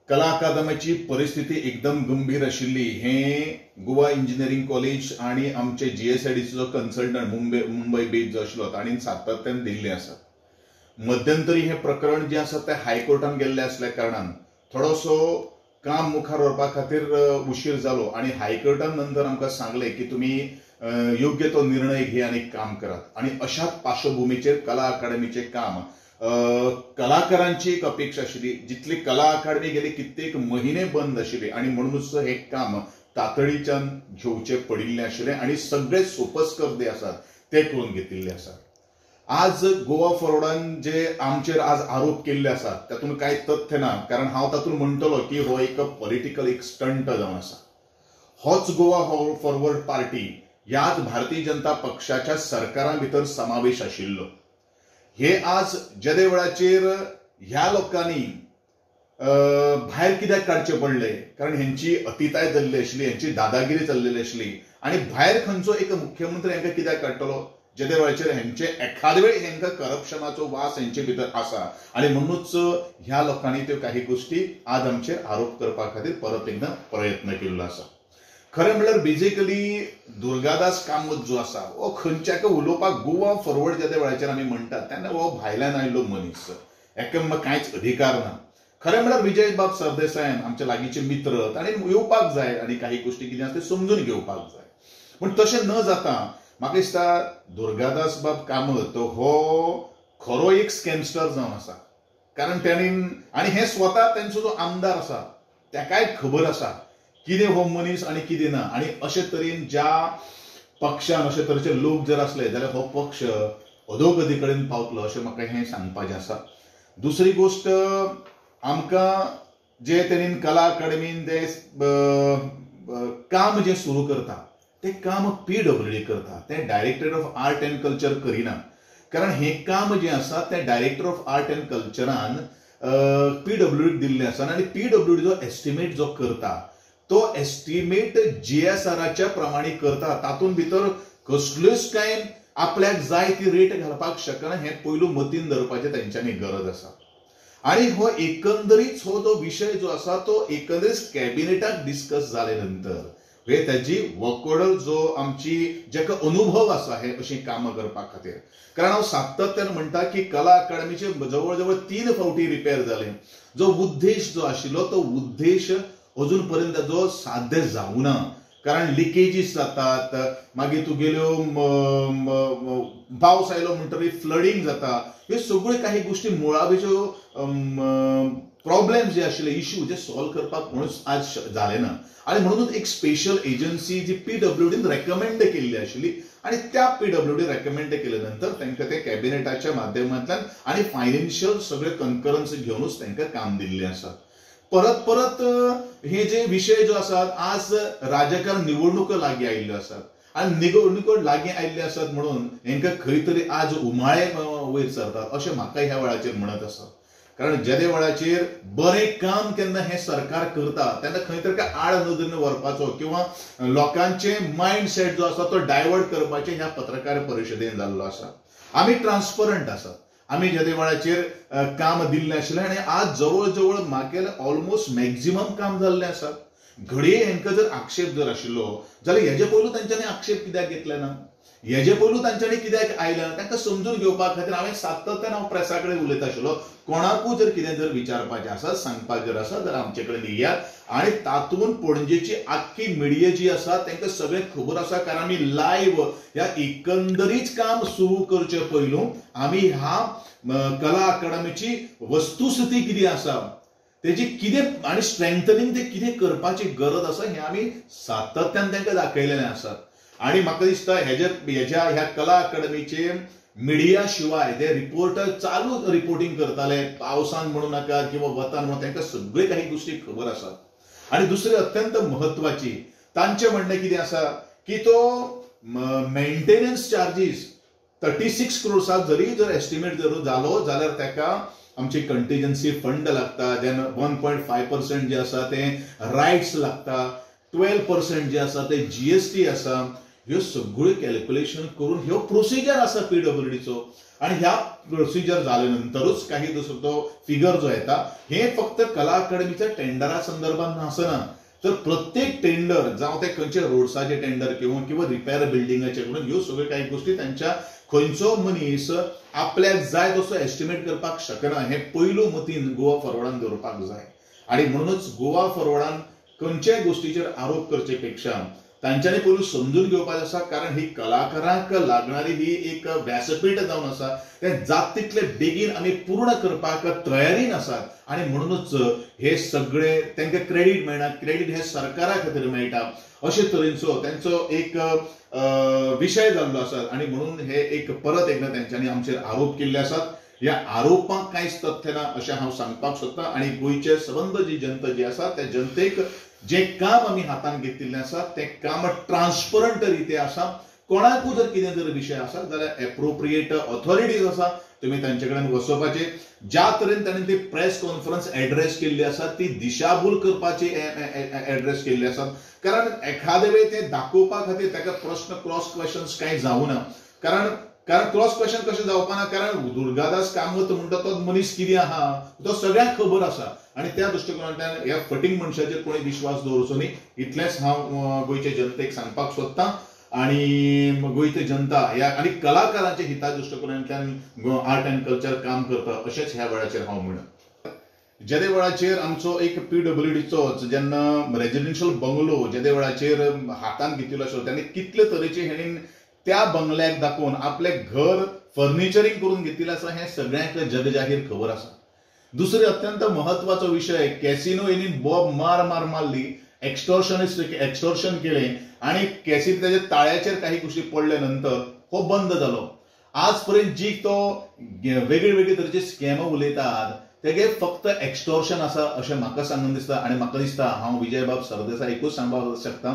कला अकादमीची परिस्थिती एकदम गंभीर आशिल्ली हें गोवा इंजिनियरींग कॉलेज आनी आमचे जीएसआयडीसीचो कन्सल्टंट मुंबय बेज जो आशिल्लो तांणी सातत्यान दिल्लें आसा. मध्यंतरी हें प्रकरण जें आसा तें हायकोर्टान गेल्लें आसल्या कारणान थोडोसो काम मुखार व्हरपा खातीर उशीर जालो आनी हायकोर्टान नंतर आमकां सांगलें की तुमी योग्य तो निर्णय घे आनी काम करात. आनी अशाच पार्श्वभुमीचेर कला अकादमीचें काम कलाकारांची एक अपेक्षा आशिल्ली, जितली कला अकादमी गेली कित्येक महिने बंद आशिल्ली आनी म्हणूनच हें काम तातडीच्यान घेवचें पडिल्लें आशिल्लें आनी सगळे सोपस्कर जे आसात ते करून घेतिल्ले आसात. आज गोवा फॉरवर्डान जे आमचेर आज आरोप केल्ले आसात तातूंत कांय तथ्य ना, कारण हांव तातूंत म्हणटलो की हो एक पॉलिटिकल एक स्टंट जावन आसा. होच गोवा फॉरवर्ड पार्टी ह्याच भारतीय जनता पक्षाच्या सरकारा भितर समावेश आशिल्लो. हे आज जेदे वेळाचेर ह्या लोकांनी भायर कित्याक काडचें पडलें, कारण हेंची अतिताय जाल्ली आशिल्ली, हेंची दादागिरी चल्लेली आशिल्ली आनी भायर खंयचो एक मुख्यमंत्री हांकां कित्याक काडटलो जेदे वेळाचेर हेंचे एखाद वेळ हेंकां करप्शनाचो वास हेंचे भितर आसा आनी म्हणूच ह्या लोकांनी त्यो काही गोश्टी आज आमचेर आरोप करपा खातीर परत एकदां प्रयत्न केल्लो आसा. खरें म्हणल्यार बेजिकली दुर्गादास कामत जो आसा हो खंयच्याक उलोवपाक गोवा फॉरवर्ड जेदे वेळाचेर आमी म्हणटात तेन्ना हो भायल्यान आयिल्लो मनीस, हेका कांयच अधिकार ना. खरें म्हणल्यार विजय बाब सरदेसायान आमचे लागींचे मित्र ताणें येवपाक जाय आनी काही गोश्टी कितें आसा त्यो समजून घेवपाक जाय, पूण तशें न जाता म्हाका दिसता दुर्गादास बाब कामत हो खरो एक स्कॅमस्टर जावन आसा. कारण ताणें आनी हें स्वता तेंचो जो आमदार आसा ताकाय खबर आसा कितें हो मनीस आनी कितें ना. आनी अशे तरेन ज्या पक्षान अशे तरेचे लोक जर आसले जाल्यार हो पक्ष अधोगती कडेन पावतलो अशें म्हाका हें सांगपाचें आसा. दुसरी गोश्ट, आमकां जे तरेन कला अकादमीन जे काम जें सुरू करता तें काम पीडब्ल्यूडी करता, तें director of art and culture करिना. कारण हें काम जें आसा तें डायरेक्टर ऑफ आर्ट एंड कल्चरान पीडब्ल्यूडीक दिल्लें आसा आनी पीडब्ल्यूडी जो एस्टिमेट जो करता तो एस्टिमेट जीएसआराच्या प्रमाणे करता, तातूंत भितर कसल्योच कांय आपल्याक जाय ती रेट घालपाक शकना हें पयलू मतीन धरपाचें तेंच्यांनी गरज आसा. आनी हो एकंदरीत हो जो विशय जो आसा तो एकंदरीत कॅबिनेटाक डिस्कस जाले नंतर हे ताजी वर्क ऑर्डर जो आमची जाका अनुभव आसा हे अशीं कामां करपा खातीर, कारण हांव सातत्यान म्हणटा की कला अकादमीचे जवळ जवळ 3 फावटी रिपेर जाले. जो उद्देश जो आशिल्लो तो उद्देश अजून पर्यंत जो साध्य जावना, कारण लिकेजीस जातात, मागीर तुगेल्यो पावस आयलो म्हणटकीर फ्लडींग जाता, ह्यो सगळ्यो काही गोश्टी मुळाव्यो प्रॉब्लेम्स जे आशिल्ले इश्यू जे सॉल्व करपाक म्हणून आज जाले ना. आनी म्हणूनच एक स्पेशल एजन्सी जी पीडब्ल्यूडीन रेकमेंड केल्ली आशिल्ली आनी त्या पीडब्ल्यूडी रेकमेंड केले नंतर तांकां ते कॅबिनेटाच्या माध्यमांतल्यान आनी फायनान्शियल सगळे कन्करन्स घेवनूच तांकां काम दिल्लें आसा. परत परत हे जे विशय जो आसात आज राजकारण निवडणुको लागीं आयिल्ल्यो आसात आनी निवडणुको लागीं आयिल्ल्यो आसात म्हणून हेंकां खंय तरी आज उमाळे वयर सरतात अशें म्हाका ह्या वेळाचेर म्हणत आसा. कारण जेदे वेळाचेर बरें काम केन्ना हें सरकार करता तेन्ना खंय तरी काय आड नदरेन व्हरपाचो किंवा लोकांचे मायंड सेट जो आसा तो डायवर्ट करपाचें ह्या पत्रकार परिशदेन जाल्लो आसा. आमी ट्रान्सपरंट आसात, आमी जेदे वेळाचेर काम दिल्लें आशिल्लें आनी आज जवळ जवळ म्हागेलें ऑलमोस्ट मॅक्झिमम काम जाल्लें आसा. घडये हेंकां जर आक्षेप जर आशिल्लो जाल्यार हेजे पयलू तांच्यांनी आक्षेप कित्याक घेतले ना, हेजे पयलू तांच्यांनी कित्याक आयलें, तांकां समजून घेवपा खातीर हांवें सातत्यान हांव प्रेसा कडेन उलयता आशिल्लो. कोणाकूय जर कितें जर विचारपाचें आसा, सांगपाक जर आसा जाल्यार आमचे कडेन येयात आनी तातूंत पणजेची आख्खी मिडिया जी आसा तांकां सगळें खबर आसा, कारण आमी लायव्ह ह्या एकंदरीत काम सुरू करचे पयलू आमी ह्या कला अकादमीची वस्तुस्थिती कितें आसा तेजी कितें आनी स्ट्रेंथनिंग ते कितें करपाची गरज आसा हें आमी सातत्यान तांकां दाखयलेलें आसा. आनी म्हाका दिसता हेज्या ह्या कला अकादमीचे मिडिया शिवाय ते रिपोर्टर चालू रिपोर्टिंग करताले, पावसान म्हणू नाका किंवा वतान म्हणून, तांकां सगळे काही गोश्टी खबर आसात. आनी दुसरी अत्यंत म्हत्वाची तांचें म्हणणें कितें आसा की तो मेंटेनन्स चार्जीस 36 क्रोर्साक जरी जर एस्टिमेट जर जालो जाल्यार ताका आमची कंटिजन्सी फंड लागता, देन 1.5% जे आसा तें रायट्स लागता, 12% जे आसा ते जीएसटी आसा. ह्यो सगळ्यो कॅल्क्युलेशन करून ह्यो प्रोसिजर आसा पीडब्ल्यूडीचो आनी ह्या प्रोसिजर जाले नंतरूच काही दुसरो तो फिगर जो येता. हे फक्त कला अकादमीच्या टेंडरा संदर्भात आसना, तर प्रत्येक टेंडर जावं ते खंयचे रोड्साचे टेंडर किंवा रिपेर बिल्डिंगाचे म्हणून ह्यो सगळ्यो काही गोष्टी त्यांच्या खंयचो मनीस आपल्याक जाय तसो एस्टिमेट करपाक शकना हे पयलू मतीन गोवा फॉरवर्डान दवरपाक जाय. आणि म्हणूनच गोवा फॉरवर्डान खंयच्याय गोष्टीचेर आरोप करचे पेक्षा तांच्यांनी पयलू समजून घेवपाचें आसा, कारण ही कलाकारांक लागणारी ही एक व्यासपीठ जावन आसा, तें जात तितले बेगीन आमी पूर्ण करपाक तयारीन आसात. आनी म्हणूनच हे सगळे तांकां क्रेडीट मेळना, क्रेडीट हे सरकारा खातीर मेळटा अशे तरेचो तांचो एक विशय जाल्लो आसा. आनी म्हणून हे एक परत एकदा तांच्यांनी आमचेर आरोप केल्ले आसात. ह्या आरोपांक कांयच तथ्य ना अशें हांव सांगपाक सोदतां. आनी गोंयचे सबंद जी जनता जी आसा त्या जनतेक जे काम आमी हातान घेतिल्लें आसा तें काम ट्रान्सपरंट रिते आसा. कोणाकूय जर कितें जर विशय आसा जाल्यार एप्रोप्रिएट ऑथॉरिटीज आसा, तुमी तांचे कडेन वचपाचें. ज्या तरेन तांणी ती प्रेस कॉन्फरन्स एड्रेस केल्ली आसा ती दिशाभूल करपाची एड्रेस केल्ली आसा, कारण एखादे वेळ ते दाखोवपा खातीर ताका प्रश्न क्रॉस क्वेश्चन्स कांय जावना. कारण क्रॉस क्वेश्चन कशें जावपा ना, कारण दुर्गादास कामत म्हणटा तो मनीस कितें आहा तो सगळ्यांक खबर आसा. आनी त्या दृश्टिकोनांतल्यान ह्या फटींग मनशाचेर कोणी विश्वास दवरचो न्ही इतलेंच हांव गोंयचे जनतेक सांगपाक सोदतां. आनी गोंयची जनता ह्या आनी कलाकारांच्या हिता दृश्टिकोनांतल्यान आर्ट अँड कल्चर काम करता अशेंच ह्या वेळाचेर हांव म्हणटा. जेदे वेळाचेर आमचो एक पीडब्ल्यूडीचो जेन्ना रेजिडेन्शियल बंगलो जेदे वेळाचेर हातान घेतिल्लो आशिल्लो तेन्ना कितले तरेचे हेणीन त्या बंगल्याक दाखोवन आपलें घर फर्निचरींग करून घेतिल्लें आसा हें सगळ्यांक जगजाहीर खबर आसा. दुसरी अत्यंत महत्वाचो विशय, कॅसिनो हेणी बॉब मार मार मारली, एक्स्टॉर्शन केलें आनी कॅसिनो ताच्या ताळ्याचेर काही गोष्टी पडले नंतर हो बंद जालो. आज पर्यंत जी तो वेगळे वेगळे तरेचे स्कॅम उलयतात तेगे फक्त एक्स्टॉर्शन आसा अशें म्हाका सांगून दिसता. आनी म्हाका दिसता हांव विजयबाब सरदेसाय एकूच सांगपाक शकता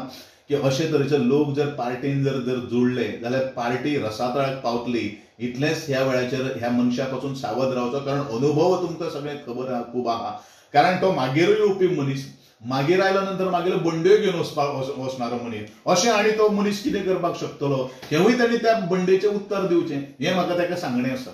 की अशे तरेचे लोक जर पार्टीन जर जर जुळ्ळे जाल्यार पार्टी रसातळाक पावतली. इतलेंच ह्या वेळाचेर ह्या मनशा पासून सावध रावचो, कारण अनुभव तुमकां सगळ्यांक खबर आहा, खूब आहा. कारण तो मागीरूय येवपी मनीस, मागीर आयल्या नंतर मागीर बंड्यो घेवन वचणारो मनीस अशें, आनी तो मनीस कितें करपाक शकतलो हेवूय तांणी त्या बंडेचें उत्तर दिवचें हें म्हाका ताका सांगणें आसा.